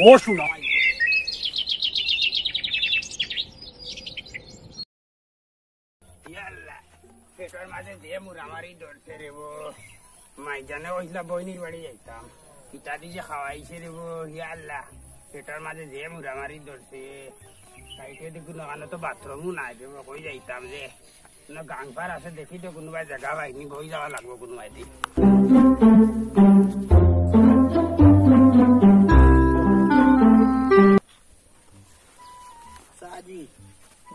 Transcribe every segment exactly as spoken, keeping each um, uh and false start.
ও শুনো। ইয়াল্লা, পেটর মাঝে যে মুরামারি ধরছে রে বো। মাইজানে কইছিলা বইনির বাড়ি যাইতাম। কিতা দি যে খাওয়াইছে রে বো, ইয়াল্লা। পেটর মাঝে যে মুরামারি ধরছে। সাইডে দেখি না, অনো তো বাথরুমও নাই রে বো, কই যাইতাম যে। না গাং পার আছে, দেখি তো কুনুবায় জাগা পাইনি, বই যাওয়া লাগবো কুনুবায় দি। সাজি।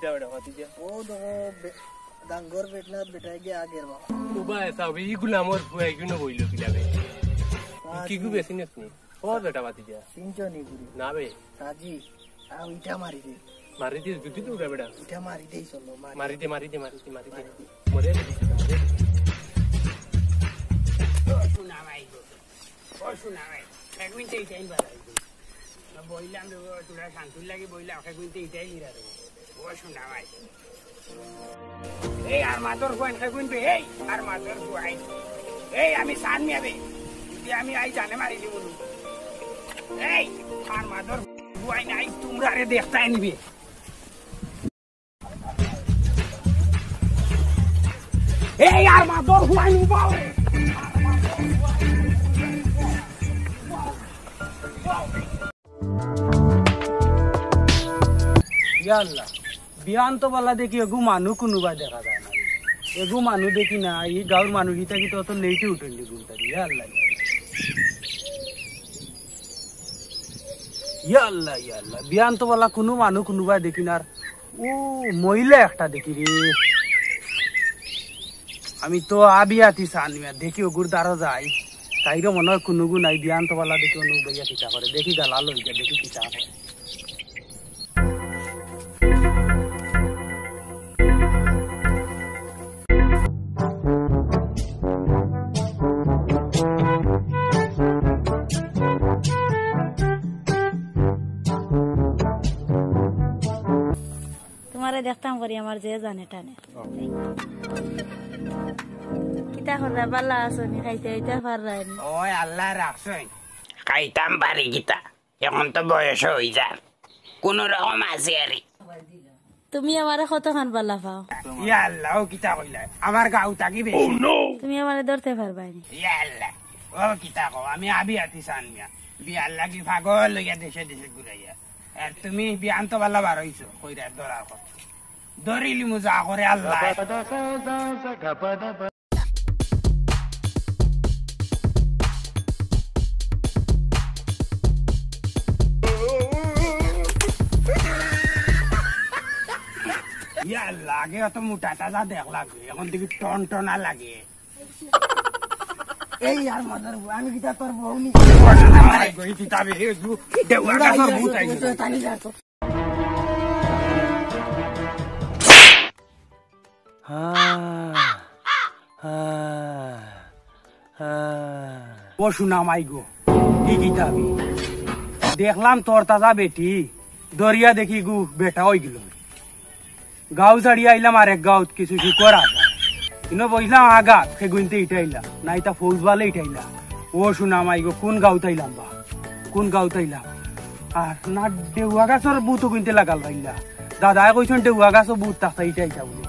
যা বেটা, ভাতিজা। ও দেখো, বে-, ডাঙ্গর বেটনাত বেটায় গিয়া আগের বাবা। উবা, এসা হবে, ই গুলামর ফুয়া, ই গুনো বইল কিলা বে? সাজি। কিগু বেশি নেস নি? ও বেটা, ভাতিজা। চিনছো নি বুড়ি? না বে। সাজি, আও ইটা মারি দে। মারি দে, জুতি তো উড়া বেটা। ইটা মারি দেই চলো, মারি। মারি দে, মারি দে, মারি দে, মারি দে। মারি দে। মরে দে, মরে দে। ও শোনা ভাই গো। ও শোনা ভাই, এক মিনিট এই টাইম বাড়াই দিন। না বইলাম রে, ও তোরা শান্তির লাগি বইলাম, এক মিনিট এই টাইম নিরা রে। ও শোনা ভাই। এই আর মাদর ফুয়াইন, এক মিনিট বে, এই আর মাদর ফুয়াইন। এই আমি সান মিয়া বে। যদি আমি আই জানে মারি দিব নু। এই আর মাদর ফুয়াইন, আই তোমরা রে দেখতাই নিবে। এই আর মাদর ফুয়াইন উবাও রে। ইয়া আল্লাহ, বিয়ান তো বালা দেখি এগু মানু কুনুবা দেখা যায় না। এগু মানু দেখি না, ই গাউর মানু কিতা কিতা অত লেটে উঠেন দি ঘুম থাকি। ইয়া আল্লাহ, ইয়া আল্লাহ, ইয়া আল্লাহ, বিয়ান তো বালা কুনু মানু কুনুবা দেখি না। আর ও মহিলা একটা দেখি রে। আমি তো আবিয়াতি সান মিয়া, দেখি ওগুর দ্বারো যাই। তাইরও মনে হয় কুনুগু নাই, বিয়ান তো বালা দেখি অনু বইয়া কিতা করে। দেখি গালা লই যা, দেখি কিতা করে। তোমারে দেখতাম করি আমার যে জানে টানে। কিতা কররা, বালা আছো নি? খাইতে আইতে পাররায় নি? ওই আল্লাহ রাখছইন। খাইতাম পারি কিতা? এখন তো বয়স হই যার। কোন রকম আছি আরি। তুমি আমারে কতখান বালা পাও? ইয়া আল্লাহ, ও কিতা কইলা? আমার গাউ থাকি বেশি। তুমি আমারে ধরতে পারবায় নি? ইয়া আল্লাহ, ও কিতা কও? আমি আবি আতি সান মিয়া। বিয়ার লাগি পাগল লইয়া দেশে দেশে ঘুরাইয়া। আর তুমি বিয়ান তো বালা বার হইছো, কইরা ধরার কথা। ধরিলিমু যা করে আল্লাহ। ইয়া লাগে, অত মোটা তাজা দেখ লাগে, এখন দেখি টন টনা লাগে। এই আর মাদার, আমি কিতা তোর বউ নি? গই দিতা বে, এ, দু, দেউয়া গাছর ভূত আইছে। তানি যা তো। হ্যাঁ, হ্যাঁ, হ্যাঁ। ও সোনা মাই গো, কি কিতাবি? দেখলাম তোর তাজা বেটি, দরিয়া দেখি গু বেটা হই গেল। গাঁও ছাড়িয়া আইলাম আরেক গাঁওত কিছু শুকর আছে। ইনো বইলাম আগাত, সে গুনতে ইটাইলা, না ইটা ফৌজ বালে ইটাইলা। ও সোনা মাই গো, কোন গাঁওত আইলাম বা? কোন গাঁওত আইলাম? আর না ডেউয়া গাছর বুতো গুনতে লাগাল পাইলা। দাদায় কইছন ডেউয়া গাছও বুত থাকতা ইটাইতা বুলে।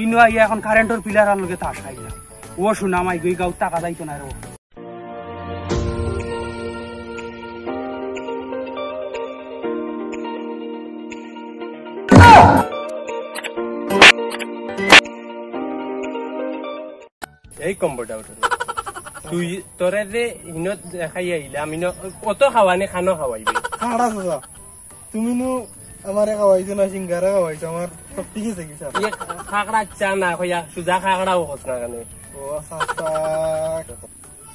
ইনো আইয়া এখন কারেন্টর পিলার আর লগে তাস খাইলা। ও সোনা মাই গো, ই গাঁওত থাকা যাইতো না রে। এই কম্বটা উঠে। তুই, তোরে যে হিনো দেখাই আইলাম, হিনো অত খাওয়ানি খানো খাওয়াইবি। খাড়া চাচা, তুমি নু আমারে খাওয়াইছো না, সিঙ্গারা খাওয়াইছো, আমার শক্তি গেছে কি স্যার? ইয়ে খাগড়া চা না কইয়া সুজা খাগড়াও কস না কেনে? ও চাচা।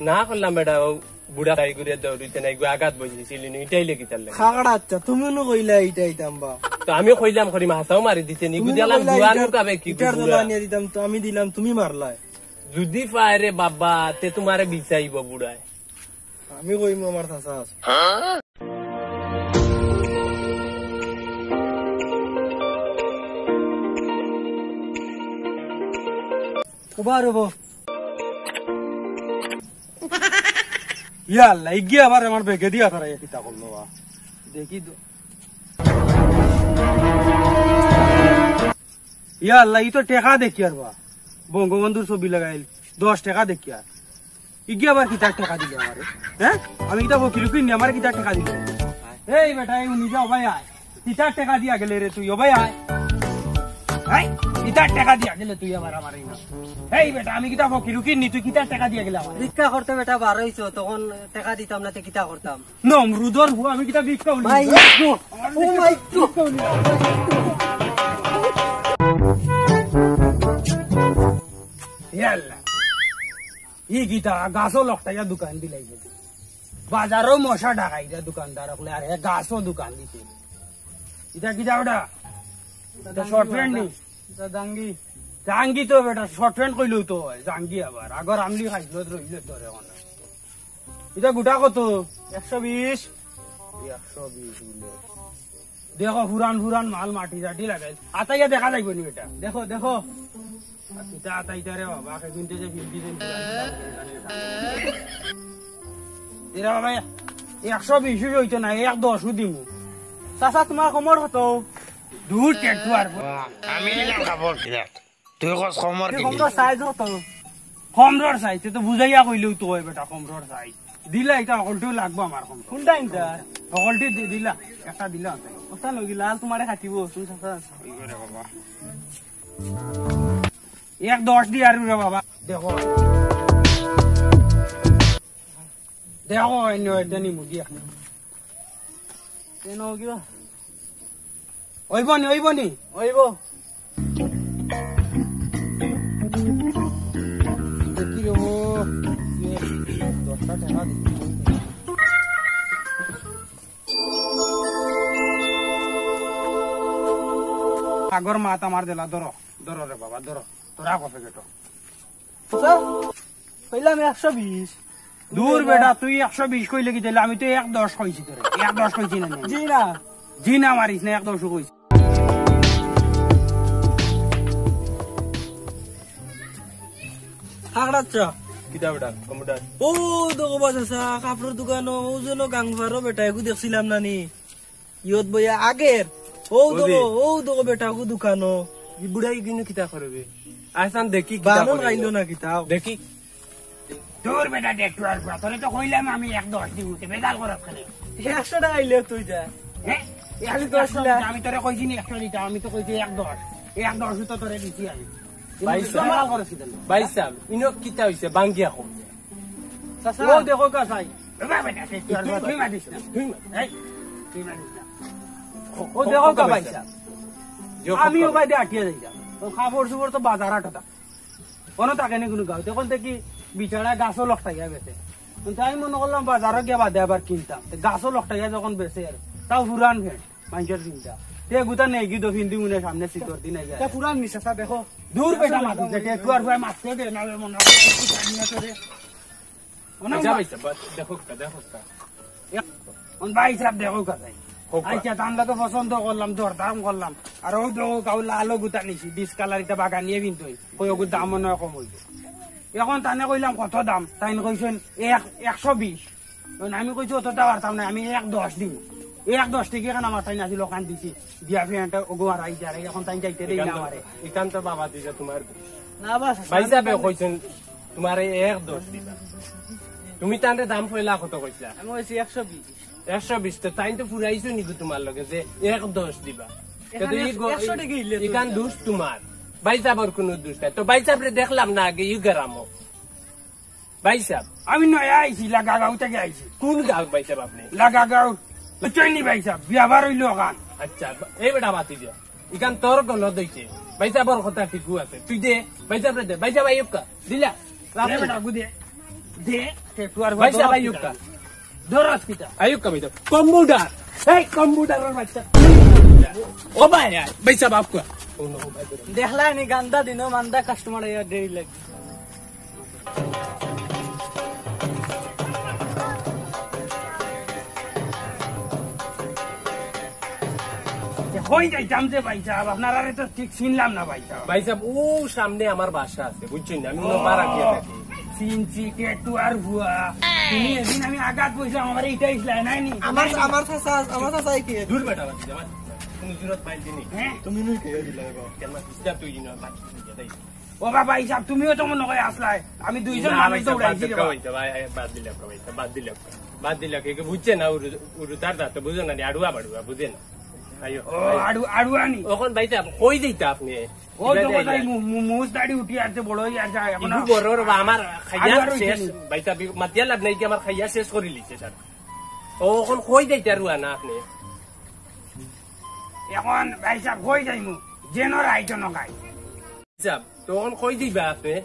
না করলাম বেটা, ও বুড়া গাই ঘুরে দৌড়িতে নাই, গু আঘাত বসেছিল, ইটাই লেগে তার লাগে। খাগড়া আচ্ছা, তুমি নু কইলা ইটাই তাম্বা। তো আমি কইলাম করি মাথাও মারি দিতে নি, তুমি নু বুঝালাম কইলা দুয়ার ইটার, মুকাবে কি ইটার গুড়া। দলা আনিয়া দিতাম, তো আমি দিলাম, তুমি মারলায়। যদি পায় রে বাবা, তে তোমারে বিচাইব বুড়ায়। আমি কইমু আমার চাচা আছে। উবা রব। ইয়া আল্লাহ, ইগিয়ে আবার আমার বেগে দিয়া তারা কিতা করলো বা। দেখি তো। ইয়া আল্লাহ, ই তো টেকা দেখিয়ার বা। বঙ্গবন্ধুর ছবি লাগাইল, দশ টেকা দেখিয়ার। ইগিয়ে আবার কিতার টেকা দিলে আমারে? হ্যাঁ? আমি কিতা ফকির উকির নি, আমারে কিতার টেকা দিলে? এই বেটা, এই উনি যা, ও ভাই আয়। কিতার টেকা দিয়া গেলে রে তুই, ও ভাই আয়। এই, কিতার টেকা দিয়া গেলে তুই আবার আমারে ইনো? এই বেটা, আমি কিতা ফকির উকির নি, তুই কিতার টেকা দিয়া গেলে আমারে? ভিক্ষা করতে বেটা বার অইছো, তখন টেকা দিতাম না, তে কিতা করতাম? নমরুদর হু, আমি কিতা ভিক্ষা উনি? ভাই, ও মাই গড। ইয়া আল্লাহ। ই কিতা গাছও লকটাইয়া দোকান দিলাইছে। বাজারও মশা ডাকাইরা দোকানদার অকলে, আর হে গাছও দোকান দিছে। ইটা কিতা ওটা? ইটা শর্ট প্যান্ট নি? ইটা জাঙ্গি। জাঙ্গি তো বেটা, শর্ট প্যান্ট কইলেও তো অয়, জাঙ্গি আবার। আগর আমলি খাইছিল, রইল ধরে এখন। ইটা গোটা কত? একশো বিশ। একশো বিশ বুলে। দেখো, পুরান পুরান মাল মাটি চাটি লাগাইল। আতাইয়া দেখা যাইব নি বেটা? দেখো, দেখো। আর কিতা আতাইতা রে বাবা, সেদিন তো যে ফিল্ম দিলেন, পুরান পুরান। এরা বাবা, একশো বিশ অইতো না, এক দশও দিমু। চাচা, তোমার কমর কত? দূর ট্যাটু আর। আমি নিলাম কাপড় কিনা। তুই কস কমর তুই কিনি? কমরর সাইজ কত? কমরর সাইজ, তুই তো বুঝাইয়া কইলেও তো অয় বেটা, কমরর সাইজ। দিলা, ইটা হকলটিও লাগবো আমার কমর। কোনটা ইনটা? হকলটি দি-, দিলা, একটা দিলা। ওটা লগি লাল তোমারে কাটিব, তুমি চাচা। ওই করে বাবা। এক দশ দি আর রে বাবা। দেখো। দেখো, অন্য একটা নিমু দিয়া। কেন কিবা? অইব নি, অইব নি? অইব। দেখি রে ও, এ, দশটা টেকা দেখি। আগর মাত আমার দিলা, ধরো, ধরো রে বাবা, ধরো, তোরা কফে গেটো। কইলাম একশো বিশ। দূর বেটা, তুই একশো বিশ কইলে কি তাইলে? আমি তো এক দশ কইছি তোরে। এক দশ কইছি না নি? জি না। জি না মারিস না, এক দশও কইছি। থাকড়াচ্ছ। কিতা বেটা, কম্পিউটার? ও, দেখো বাজাসা, কাপড়র দোকানো, ও যেন গাংফারো বেটা, এগু দেখছিলাম না নি? ইয়ত বইয়া আগের। ও ও দেখো, জি। ও দেখো বেটা, ও দোকানো। ই বুড়াই কিনু কিতা করবে? আসান দেখি কিতা বামন করে খাইলো ও। না কিতা? দেখি। দূর বেটা, দেখ তুই আর তোরে তো কইলাম আমি এক দশ দিব, তে বেজাল করাস কেনে? একশো টেকা আইলে তুই যা। হ্যাঁ? খালি দশ লাখ। আমি তোরে কইছি নি একশো দিতাম, আমি তো কইছি এক দশ। এক দশ তো তোরে দিছি আমি। ভাই সাহেব। বেজাল করাস কেনে? ভাই সাহেব, ইনো কিতা হইছে? বাঙ্গিয়া কম। চাচা। ও দেখো কা চাই। এ বাবা, বেটা, তুই আর তুই মারিস না। তুই মার। এই, তুই মারিস না। ও দেখো কা ভাই সাহেব। আমি ও বাইদে আটিয়া যাই যা। ও কাপড় চোপড় তো বাজার আটটা। কোনো থাকে নি কোনো গাঁও। তখন দেখি বিচারা গাছও লকটাইয়া বেচে। কিন্তু আমি মনে করলাম বাজারো গিয়া বাদে আবার কিনতাম। তে গাছও লকটাইয়া যখন বেচে আর, তাও পুরান ফেন্ট, মানুষের চিন্তা। তে গুতা নেই গিয়ে তো ফিন্দি মনে সামনে সিটর দিন আইয়া। তা পুরান মিশা তা দেখো। দূর বেটা মাথা, তে একটু আর ভাই মারতে দে, না মনে হয় জানি না তো রে। ওনা আচ্ছা মা- ভাই সাহেব, দেখো কা, দেখো কা। এক, ওন ভাই সাহেব দেখো কা তাই। হোক কা। আচ্ছা, তা আমরা তো পছন্দ করলাম, দরদাম করলাম। আর ও দেখো কাউ লালও গুতা নিছি, ডিসকালার ইটা বাগানিয়ে বিনতই। কই ওগুর দাম মনে হয় কম হইবে। এখন তানে কইলাম কত দাম, তাইন কইছেন এক, একশো বিশ। এখন আমি কইছি অতটা পারতাম না, আমি এক দশ দিব। এক দশ টেকা এখান আমার তাইন আছিল, ওখান দিছি। দিয়া ফেন্টা ওগো আর আই যারে, এখন তাইন যাইতে দেই না আমারে। ইখান তো বাবা দিছে তোমার। না বাস, ভাই সাহেব কইছেন তোমারে এক দশ দিবা। তুমি তানরে দাম পয়লা কত কইছিলা? আমি কইছি একশো বিশ। একশো বিশ তো তাইন তো ফুরাইছো নিকু তোমার লগে যে এক দশ দিবা। তে তো এখানে ই গ-, একশো টেকা ইলে তো ইখান দোষ তোমার। ভাই সাহেবর কোনো দোষ নাই। তো ভাই সাহেবরে দেখলাম না আগে ই গেরামো। ভাইসাব, আমি নয়া আইছি, লাগাগাঁও থাকি আইছি। কোন গাঁও ভাইসাব আপনে? লাগাগাঁও। বুঝছইন নি ভাইসাব, বিয়াবার অইলো অখান। আচ্ছা, এই বেটা বাতি দিয়া। ইখান তোর গলত অইছে। ভাইসাবর কথা ঠিকউ আছে। তুই দে, ভাইসাবরে দে। ভাইসাব আইউক্কা। দিলা। এ বেটা, গু দে। দে। তে তুই আর ভাইসাব আইউক্কা। দরস কিতা? আইউক্কা ভাইসাব। কম্পিউটার। এই কম্পিউটারর বাচ্চা। ও ভাই, আয়। ভাইসাব আইউক্কা। দেখলা নি গান্দা দিনো মান্দা কাস্টমার আইয়া দেরি লাগে। কই যাইতাম যে ভাইসাব, আপনারারে তো ঠিক চিনলাম না ভাইসাব। ভাইসাব, ও সামনে আমার বাসা আছে, বুঝছইন নি? আমি অনো ভাড়া দিয়া থাকি। চিনছি, টেটুয়ার ফুয়া। তুমি এদিন আমি আঘাত পাইছিলাম, আমারে ইটা ইসলায় নাই নি? আমার, আমার চাচা, আমার চাচা কি? দূর বেটা, বাদ দে, বাদ দে। কোনো জুরত পাইছি নি? হ্যাঁ? তুমি নুই কে দিলা এবার? কেন ইসলাম তুই দিন, বাদ দে, যাই। ও বাবা, ভাইসাব, তুমিও তো মনো কয় আছলায়। আমি দুইজন না, মানুষ ভাইসাব, দৌড়াইছি বাদ রে দে, বাবা। ভাই, আয়, বাদ দিলাম, ভাইসাব, বাদ দিলাম, বাদ দিলাম। কে, কে বুঝছে না, উরু, উরু তার দাঁত বুঝে না, আড়ুয়া বাড়ুয়া, বুঝে না। আইও, ও, ভাই। আড়ু-, আড়ুয়ানি। অখন ভাইসাব, কই যাইতা আপনে? ও, ইবাদে তো কোথায় আইলা। মু-, মু-, মুছ দাড়ি উঠি আছে, বড় অই আছে, এখন ইগু বড় রে বা, আমার খাইয়া আড়ুয়া রইছে শেষ, নি। ভাইসাব, মাতিয়া লাভ নাই কি, আমার খাইয়া শেষ করি লিছে, স্যার। ও, অখন কই যাইতা রুয়ানা আপনে? এখন ভাইসাব, কই যাইমু? যেন রাইত নখাই। ভাইসাব, তখন কই দিবা আপনে?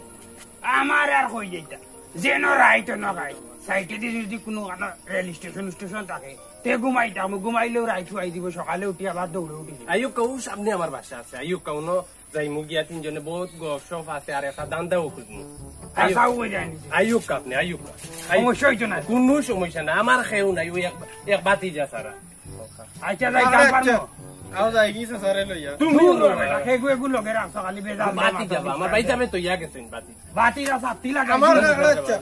আমার আর কই যাইতা? যেন রাইত নখাই। সাইডেদি যদি কোনো কানো রেল স্টেশন স্টেশন থাকে, তে ঘুমাইতাম, ঘুমাইলেও রাইত হুয়াই দিব, সকালে উঠি আবার দৌড়ে উঠি দিব। আইউক্কা, ও সামনে আমার বাসা আছে, আইউক্কা, অনো যাইমু গিয়া তিনজনে বহুত গপ সপ আছে, আর একটা ধান্দাও খুঁজমু। আইউক্কা। আইউক্কা আপনে, আইউক্কা। আইউক্কা। সমস্যা অইতো না। কোনো সমস্যা না, আমার কেউ নাই, ওই এক, এক ভাতিজা ছাড়া। আচ্ছা, যাই, কাম পারমু। আও যাই, কি স্যারে লইয়া? তুমি দূর হ বেটা, কেগু এগু লগে রাখছো, খালি বেজাল বাতি যাবা, আমার ভাইসাবে তো ইয়া গেছেন, বাতি। বাতি রা সাপ্তি লাগা। আমার কাকড়া আচ্ছা।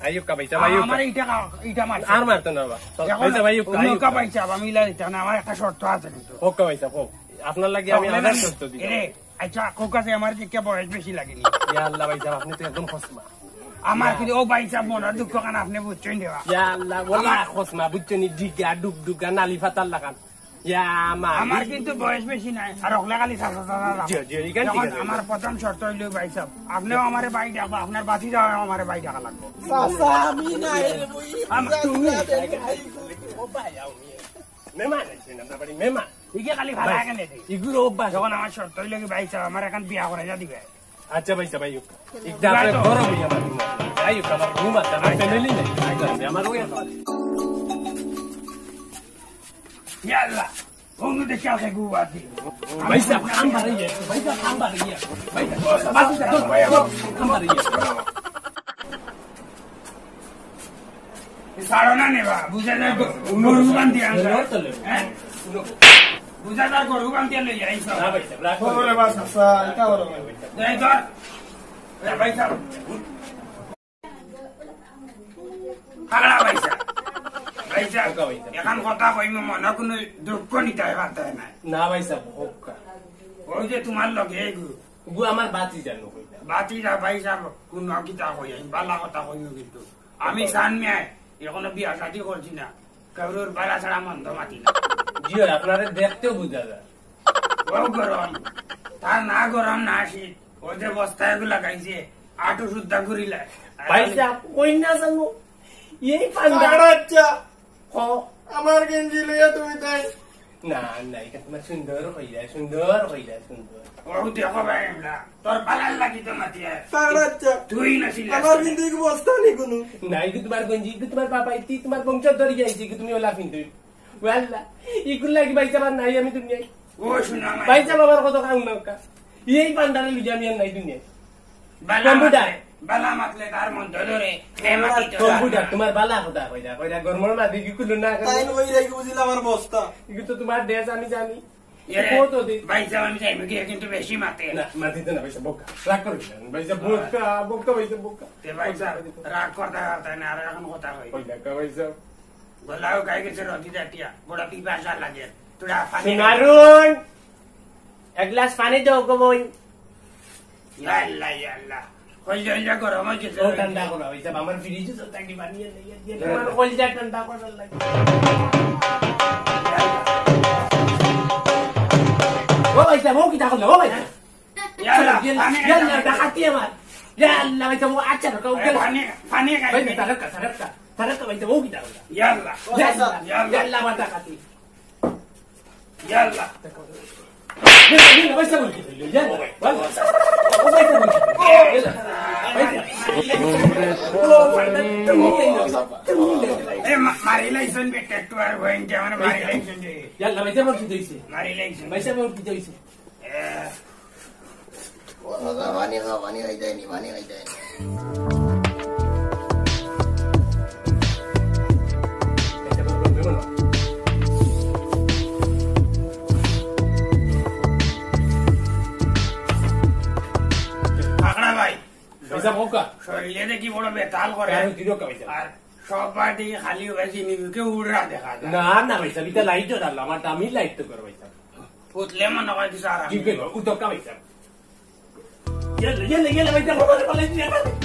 আইউক্কা ভাইসাব, আইউক্কা। আমার ইটা কা-, ইটা মারছে। আর মারতো না বাবা। এখন ভাইসাব, আইউক্কা, অন্য আইউক্কা। কা ভাইসাব, আমি ইলা দিতাম না, আমার একটা শর্ত আছে কিন্তু। ওকে ভাইসাব, হোক। আপনার লাগি আমি চকলেট আধার আনি-, শর্ত দিতাম। এরে, আচ্ছা, খোকা যে আমার দিকে বয়স বেশি লাগেনি। ইয়া আল্লাহ ভাইসাব, আপনে তো একদম খসমা। আমার কিন্তু, ও ভাইসাব, মনর দুঃখ কান আপনে বুঝছইন দেবা। ইয়া আল্লাহ, ওলা খসমা, বুঝছইন নি? ডিগা, ডুগডুগা, নালি ফাতার লাখান। ইয়া মা। আমার কিন্তু বয়স বেশি নাই, আর অকলে খালি চাচা, চাচা, চাচা। জি, জি, ইখান ঠিক আছে। আমার প্রথম শর্ত অইলো ভাইসাব, আপনেও আমারে ভাই ডাকবা, আপনার বাতি যাওয়া আমারে ভাই ডাকা লাগবো। চাচা, আমি নাই রে, ওই আম-, তুমি। ও ভাই, আও, মেহমান আইছে না, বাড়ি মেহমান। ইগে খালি ভাড়া ভাই, কেনে দে? ইগুর অভ্যাস। যখন আমার শর্ত অইলো কি ভাইসাব, আমার এখন বিয়া করাইয়া দিবে। আচ্ছা ভাইসাব, ভাই, ইকটা আপনি বড় ভাই আমার রুম। ভাই, আমার রুম আছে, আমার ফ্যামিলি নাই। আচ্ছা, আমার ওই ইয়াল্লা, বন্ধু দেখে আসে গু বাদ দিল। ভাইসাব, কাম বাড়িয়ে, ভাইসাব, কাম বাড়িয়ে। ভাইসাব, বাদ দিতে, ভাই, আমার কাম বাড়িয়ে। ছাড়ো না নেবা, বুঝা যায় গ-, গরু বান্ধিয়া আনছে। হ্যাঁ? বুঝা যায় গরু বান্ধিয়া লই আইছো। না ভাই, রাগ করো। ওরে বাস, আচ্ছা, এটা বলো ভাই। এই ধর। এ ভাইসাব। খাগড়া ভাইসাব। ভাইসাব, ওকে ভাইসাব। এখন কথা কইমু, মনে কোনো দুঃখ নিতে হয়, পারতে হয় না। না ভাইসাব, হোক। ওই যে তোমার লগে এগু। গু আমার বাতি জানো কইতা। বাতি যা ভাইসাব, কোন কিতা কই, আমি বালা কথা কইও কিন্তু। আমি সান মিয়ায়, এখনো বিয়া শাদি করছি না। কারোর বালা ছাড়া মন্দ মাতি না। জি হয়, আপনারে দেখতেও বুঝা যায়। ও গরম, তার না গরম না শীত, ও যে বস্তায় এগু লাগাইছে, আটু সুদ্ধা ঘুরিলায়। ভাইসাব, কই না জানো? এই পান্ডা। আরে আচ্ছা। হ। আমার গেঞ্জি লইয়া তুমি তাই। না, না, এটা তোমার সুন্দর হইলা, সুন্দর হইলা, সুন্দর। ও দেখো ভাই, আমরা তোর বালার লাগি তো মাতি আর। আরে আচ্ছা। তুই না ছিলি আমার আসলে। কিন্তু এই বস্তা নেই কোনো। না, এটা তোমার গেঞ্জি, এটা তোমার বাবা, এটি তোমার বংশ ধরে যাইছে, এটা তুমি ওলা পিন্দো। ওয়াল্লা, ইগুর লাগি ভাইসাব আর নাই আমি দুনিয়ায়। ও শোনা আমার। ভাইসাব আমার কত খাও না কা। এই পান্ডারে লুজা আমি আর নাই দুনিয়ায়। বালা কম্পিউটার। মাতলে, বালা মাতলে তার মন ধরে, হে মাতি তো কম্পিউটার, তোমার বালা কথা কইরা, কইরা গরমর মাঝে কি কুলো না করে? তাই ওই রেগে বুঝিল আমার বস্তা। ইগু তো তোমার দেশ আমি জানি। এরে, কত দিন? ভাইসাব আমি যাইমু গিয়া কিন্তু বেশি মাতে। না, মাতিতে না, ভাইসাব বকা। রাগ করো না, ভাইসাব বকা, বকা, ভাইসাব বকা। তে ভাইসাব, রাগ করতে পারতে না, আর এখন কথা কই। ওই দেখা ভাইসাব। গলাও গায়ে গেছে রদি জাতিয়া, বড় পিপাসা লাগে। তোরা পানি সোনারুন, এক গ্লাস পানি দাও গো বইন। ইয়া আল্লাহ, ইয়া আল্লাহ। কলিজা, কলিজা গরম হয়ে গেছে। ও ঠান্ডা করো, ভাইসাব, আমার ফ্রিজে তো থাকি পানি আর নেই, আর দিয়ে তোমার কলিজা ঠান্ডা করার লাগে। ও ভাইসাব, ও কিতা করলে, ও ভাইসাব। ইয়া আল্লাহ, ইয়া আল্লাহ, ডাকাতি আমার। ইয়া আল্লাহ, ভাইসাব, ও আচ্ছা, রুকো, ও গেল। পানি, পানি খাই। ভাই, তারকা, তারকা, তারকা, ভাইসাব, ও কিতা? ইয়া আল্লাহ। ইয়া আল্লাহ, ইয়া আল্লাহ, মাথা কাটি। ইয়া আল্লাহ। ইয়া আল্লাহ, ভাইসাব, ও কিতা? ইয়া আল্লাহ, ভাইসাব, ও ভাইসাব, ও কিতা? ইয়া আল্লাহ, ভাইসাব। এ, মা-, মারি লাইছইন বেটা, একটু আর হইন যে আমার মারি লাইছইন যে। ইয়া আল্লাহ, ভাইসাব, ও কিতা অইছে? মারি লাইছইন। ভাইসাব, ও কিতা অইছে? এ, ও দাদা, পানি খাও, পানি খাইতে নি, পানি খাইতে নি। কাকড়া ভাই, ভাইসাব, ও কা? শরীরে দেখি বড় বেতাল করে। আর তুই রোকা, ভাইসাব। আর সব বাটি খালি হয়ে গেছে, নিজেকে উড়া দেখা যায়। না, না, ভাইসাব, ইটা লাইট জ্বালালো, আমার দামি লাইট তো করো, ভাইসাব। ফুটলে মনে হয় কিছু আরাম। ঠিক আছে, উঠো কা, ভাইসাব। ইয়া আল্লাহ, ইয়া আল্লাহ, ইয়া আল্লাহ, ভাইসাব, বাবা রে, বাবা রে, ইয়া আল্লাহ।